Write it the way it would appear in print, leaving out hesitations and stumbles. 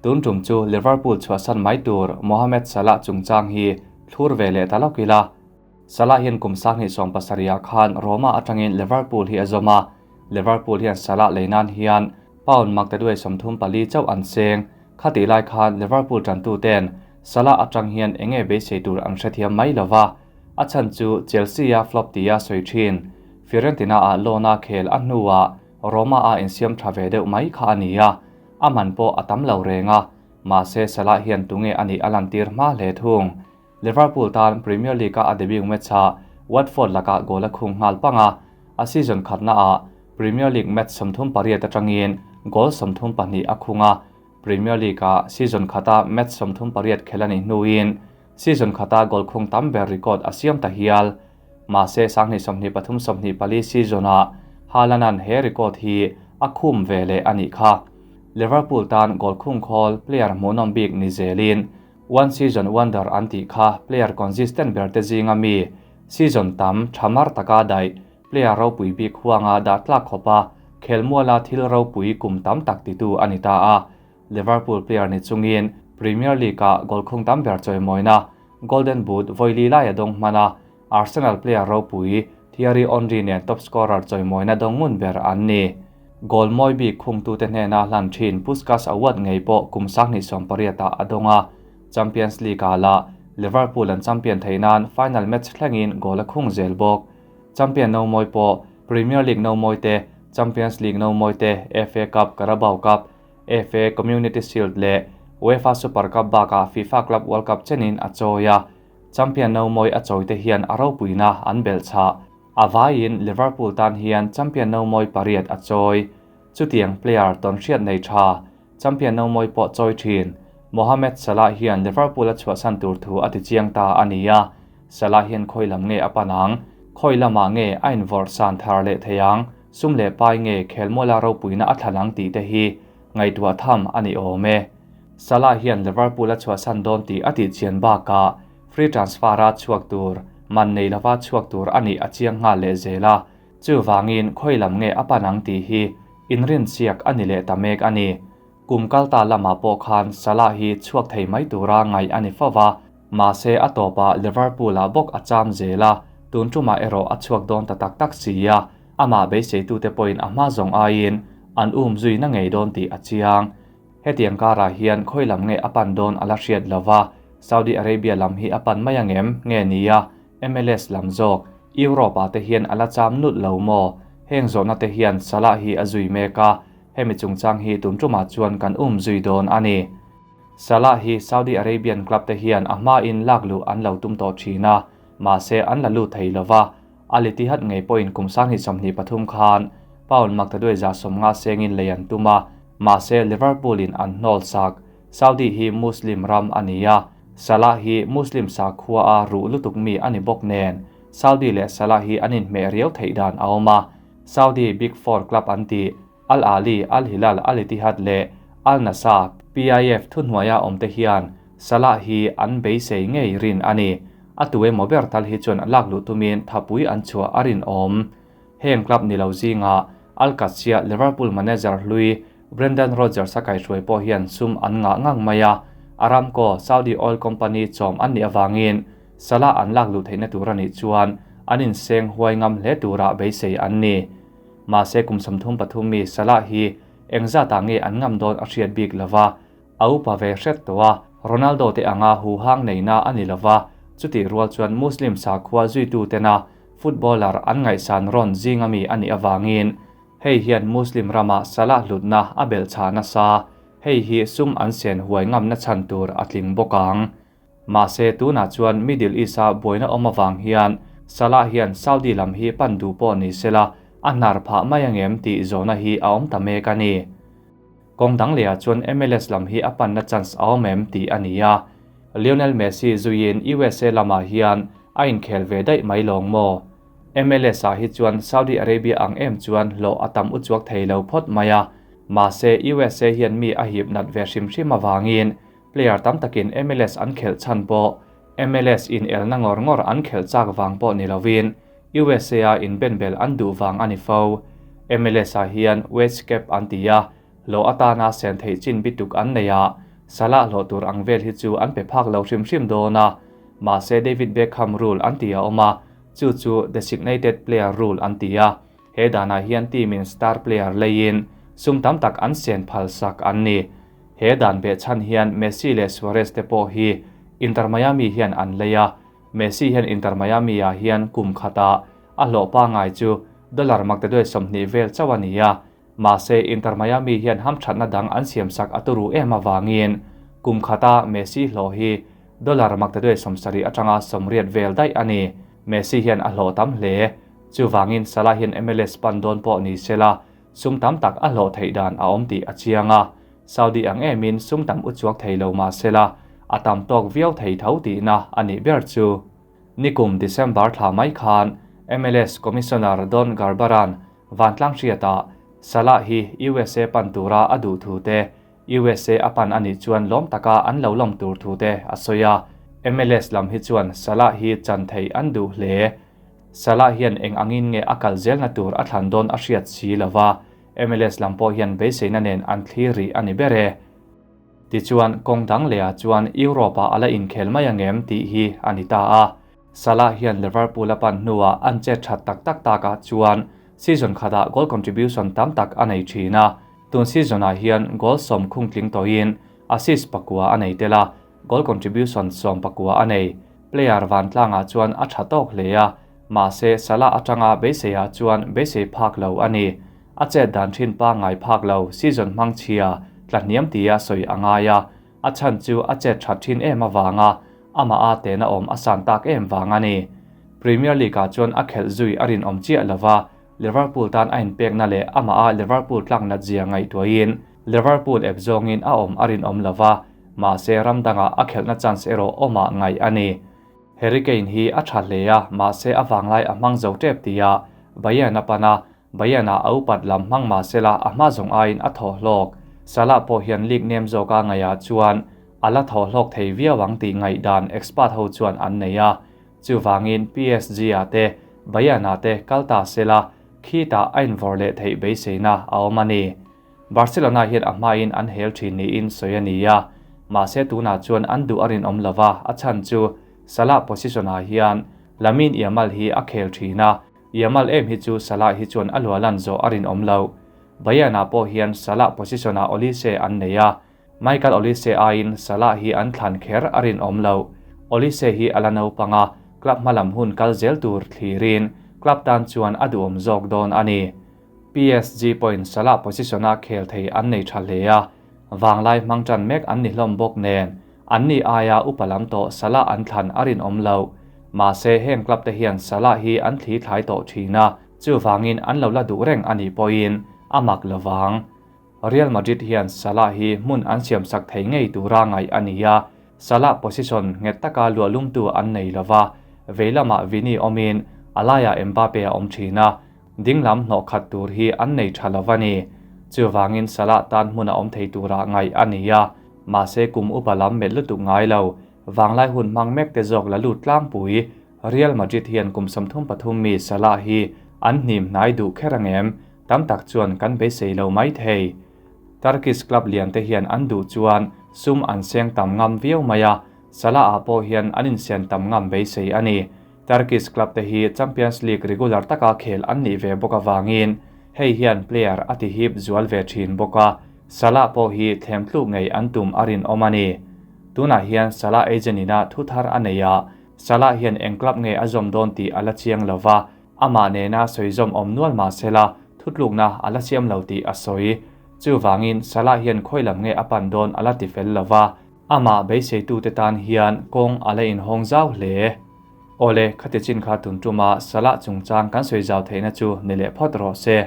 Tun tum chu Liverpool chhuahsan mai tur Mohamed Salah chungchang hi thlur ve leh ta lawk ila. Salah hian kum 2017 ah khan Roma atangin Liverpool hi a zawm a, Liverpool hian Salah lei nan hian pound 134 chauh an seng. Khatih lai khan Liverpool tantu ten Salah atang hian enge beisei tur an hrethiam mai lova, a chhan chu Chelsea a flop tia sawi thin Fiorentina ah loan a khel a hnuah Roma a insiam tha ve deuh mai kha a ni a, a man pawh a tam lo reng a, mahse Salah hian tunge a nih a lantir hma hle thung. Liverpool tan Premier League-a a debut match-ah Watford lakah goal a khung nghal pang a, a season khatnaah Premier League match 38 atangin goal 32 a khung a, Premier League-a season khata match 38 khel a nih hnuin season khata goal khung tam ber record a siam ta hial. Mahse 2023-24 season-ah Haaland-a'n he record hi a khum ve leh a nih kha. Liverpool tan goal khung khawl player hmuhnawm bik ni zelin One Season Wonder an tih kha player consistent ber te zinga mi season tam thamar taka daih player ropui bik huanga dah tlak khawpa khelmuala thil ropui kum tam tak titu a ni ta a. Liverpool player ni chungin Premier League-ah goal khung tam ber chawimawina Golden Boot vawi lai a dawng hmana Arsenal player ropui Thierry Henry nen top scorer chawimawina dawng ngun ber an ni. Goal mawi bik khung tu te hnena hlan thin Puskas Award ngei pawh kum 2018 ah a dawng a. Champions League ah la Liverpool an champion theinan final match thlengin goal a khung zel bawk. Champion no mawi pawh Premier League no mawi te, Champions League no mawi te, FA Cup, Carabao Cup, FA Community Shield leh UEFA Super Cup bakah FIFA Club World Cup chenin a chawi a. Champion no mawi a chawi te hian a ropuina an bel chah. A vaiin Liverpool tan hian champion no mawi pariat a chawi. Chutiang player ton hriat nei tha champion no mawi pawh chawi thin Mohamed Salah hian Liverpool a chhuahsan tur thu a ti chiang ta a ni a. Salah hian khawi lam nge a panang, khawi lamah nge a invawrh san thar leh theiang, sum leh pai nge khelmuala ropuina a thlanang tih te hi ngaihtuah tham a ni awm e. Salah hian Liverpool a chhuahsan dawn tih a tih chian bakah free transfer a chhuak tur, man nei lova chhuak tur a nih a chiang nghal leh zel a. Chu wangin khawi lam nge a panang tih hi inrin siak a ni leh ta mek a ni. Kum kalta lama pawh khan Salah hi chhuak thei mai tura ngai a ni fova, mahse a tawpah Liverpool ah bawk a cham zel a, tun tumah erawh a chhuak dawn ta tak tak si a, amah beiseitu te pawhin a hma zawng aiin an um zui na ngei dawn tih a chiang. Hetiang karah hian khawi lam nge a pan dawn a la hriat lova, Saudi Arabia lam hi a pan mai angem nge nia MLS lam zawk Europe ah te hian a la cham nut lo maw? Heng zawhna te hian Salah hi a zui mek a, hemi chungchang hi tun tumah chuan kan um zui dawn a ni. Salah hi Saudi Arabian club te hian a hma in lak luh an lo tum tawh thin a, mahse an la lut thei lova. Al Ittihad ngei pawhin kum 2023 khan pound 150 sengin lei an tum a, mahse Liverpool in an hnawl sak. Saudi hi Muslim ram a ni a, Salah hi Muslim sakhua a ruh lutuk mi a ni bawk nen. Saudi leh Salah hi an inhmeh riau theih dan a awm a. Saudi Big Four club an ti Al Ahly, Al Hilal, Al Ittihad leh Al Nassr PIF thuhnuaia awm te hian Salah hi an beisei ngei rin a ni. A tu emaw ber tal hi chuan lak luh tumin thapui an chhuah a rin awm. Heng club ni lo zinga Al Qadsiah Liverpool manager hlui Brendan Rodgers a kaihruai pawh hian sum an ngah ngang mai a. Aramco, Saudi Oil Company chawm an nih awangin Salah an lak luh theihna tur a nih chuan an inseng huai ngam hle turah beisei an ni. Mahse kum 33 mi Salah hi engzatah nge an ngam dawn a hriat bik lova, a upa ve hret tawh a, Ronaldo te anga hu hang neina a ni lova, chutih rual chuan Muslim sakhua zuitu tena footballer an ngaihsan rawn zinga mi a nih awangin hei hian Muslim rama Salah hlutna a bel chha nasa, hei hi sum an sen huai ngamna chhan tur a tling bawk ang. Mahse tunah chuan Middle East a buaina awm awang hian Salah hian Saudi lam hi pan duh pawh ni sela a hnar phah mai angem tih zawhna hi a awm ta mek a ni. Kawng dang lehah chuan MLS lam hi a panna chance a awm em tih a ni a. Lionel Messi zuiin USA lamah hian a inkhel ve daih mai lawng maw? MLS ah hi chuan Saudi Arabia ang em chuan hlawh a tam uchuak thei lo phawt mai a. Mahse USA hian mi a hip nat ve hrim hrim awangin player tam takin MLS an khelh chhan pawh MLS in elna ngawr ngawr an khelh chak wang pawh ni lovin USA a in benbel an duh wang a ni fo. MLS ah hian wage cap an ti a, hlawh atana sen theih chin bituk an nei a, Salah hlawh tur ang vel hi chu an pe phak lo hrim hrim dawn a, mahse David Beckham rule an ti a awm a, chu chu designated player rule an ti a, he danah hian team in star player leiin sum tam tak an sen phal sak an ni. He dan behchhan hian Messi leh Suarez te pawh hi Inter Miami hian an lei a, Messi hian Inter Miami ah hian kum khatah a hlawh pangngai chu dollar maktaduai 20 vel chauh a ni a, Mahse, Inter Miami hian hamthatna dang an siamsak a turu em avangin kum khata Messi hlawh hi dollar maktaduai 70 atanga 80 vel daih a ni. Messi hian a hlawh tam hle. Chuvangin Salah hian MLS pan dawn pawh ni sela, sum tam tak a hlawh theih dan a awm tih a chiang a. Saudi ang emin sum tam u chuak thei lo mah sela, a tam tawk viau thei tho tihna a nih ber chu. Nikum December thla mai khan MLS Commissioner Don Garber-a'n Vantlang hriatah Salah hi USA pan tura a duh thu te, USA a pan a nih chuan lawm taka an lo lawm tur thu te a sawi a. MLS lam hi chuan Salah hi chan theih an duh hle. Salah hian eng angin nge a kal zelna tur a thlan dawn a hriat si lo va, MLS lam pawh hian beiseina nen an thlir rih a ni ber e. Tichuan, kawng dang lehah chuan Europe-ah a la inkhel mai angem tih hi a ni ta a. Salah hian Liverpool a pan hnuah an chet that tak tak takah chuan season khatah goal contribution tam tak a nei thin a. Tun season-ah hian goal 10 khung tling tawhin assist 9 a nei tel a, goal contribution 19 a nei. Player vantlangah chuan a tha tawk hle a, mahse Salah atanga beiseiah chuan beisei phak lo a ni. A chet dan thin pangngai phak lo season hmang chhia tlahniam tia sawi a ngai a, a chhan chu a chet that thin em avanga amah a tehna awm a san tak em vang a ni. Premier League-ah chuan a khelh zui a rinawm chiah lova, Liverpool tan a inpekna leh amah a Liverpool tlak nat zia ngaihtuahin Liverpool ep zawngin a awm a rinawm lova, mahse ram dangah a khelhna chance erawh awmah ngaih a ni. Harry Kane hi a tha hle a, mahse a vanglai a hmang zo tep tia Bayern a pan a, Bayern-a a upat lam hmang mahsela a hma zawng aiin a thaw hlawk. Salah pawh hian league nem zawka ngaihah chuan a la thaw hlawk thei viau ang tih ngaihdan expert ho chuan an nei a. Chuvangin PSG-ah te, Bayern-ah te kal ta sela khitah a invawrh leh theih beiseina a awm a ni. Barcelona hian a hmain an hel thin niin sawi a ni a, mahse tunah chuan an duh a rinawm lova, a chhan chu Salah position-ah hian Lamine Yamal hi a khel thin a, Yamal em hi chu Salah hi chuan a luah lan zawh a rinawm lo. Bayern-ah pawh hian Salah position-ah Olise an nei a, Michael Olise aiin Salah hi an thlan kher a rinawm lo. Olise hi a la naupang a, club hmalam hun kal zel tur thlirin club tan chuan a duhawm zawk dawn a ni. PSG pawhin Salah position-a khel thei an nei tha hle a, vanglai hmang tan mek an ni hlawm bawk nen, an ni aia upa lam tawh Salah an thlan a rinawm lo. Mahse, heng club te hian Salah hi an thli thlai tawh thin a, chuvangin an lo la duh reng a nih pawhin a mak lovang. Real Madrid hian Salah hi hmun an siamsak thei ngei tura ngaih a ni a, Salah position nghet taka luahlumtu an nei lova, vei lamah Vini awmin a laiah Mbappe a awm thin a, dinglam hnawh khat tur hi an nei tha lo a ni. Chuvangin Salah tan hmun a awm thei tura ngaih a ni a, mahse kum upa lam melh lutuk ngai lo, vanglai hun hmang mek te zawk la lut tlangpui. Real Madrid hian kum 33 mi Salah hi an hnim hnai duh kher angem? Tam tak chuan kan beisei lo mai thei. Turkish club lian te hian an duh chuan sum an seng tam ngam viau mai a, Salah-ah pawh hian an insen tam ngam beisei a ni. Turkish club te hi Champions League regular taka khel an nih ve bawk avangin hei hian player a ti hip zual ve thin bawk a, Salah pawh hi thlem tluk ngei an tum a rinawm a ni. Tunah hian Salah agent ina thu thar a nei a, Salah hian eng club nge a zawm dawn tih a la chiang lo va, amah nena sawi zawm awm nual mah sela thutlukna a la siam lo tih a sawi. Chuvangin Salah hian khawi lam nge a pan dawn a la ti fel lo va, amah beiseitute tan hian kawng a la inhawng zau hle. Awle, khati chin kha tun tuma Salah chungchang kan sawi zau theihna chu ni leh phawt rawh se.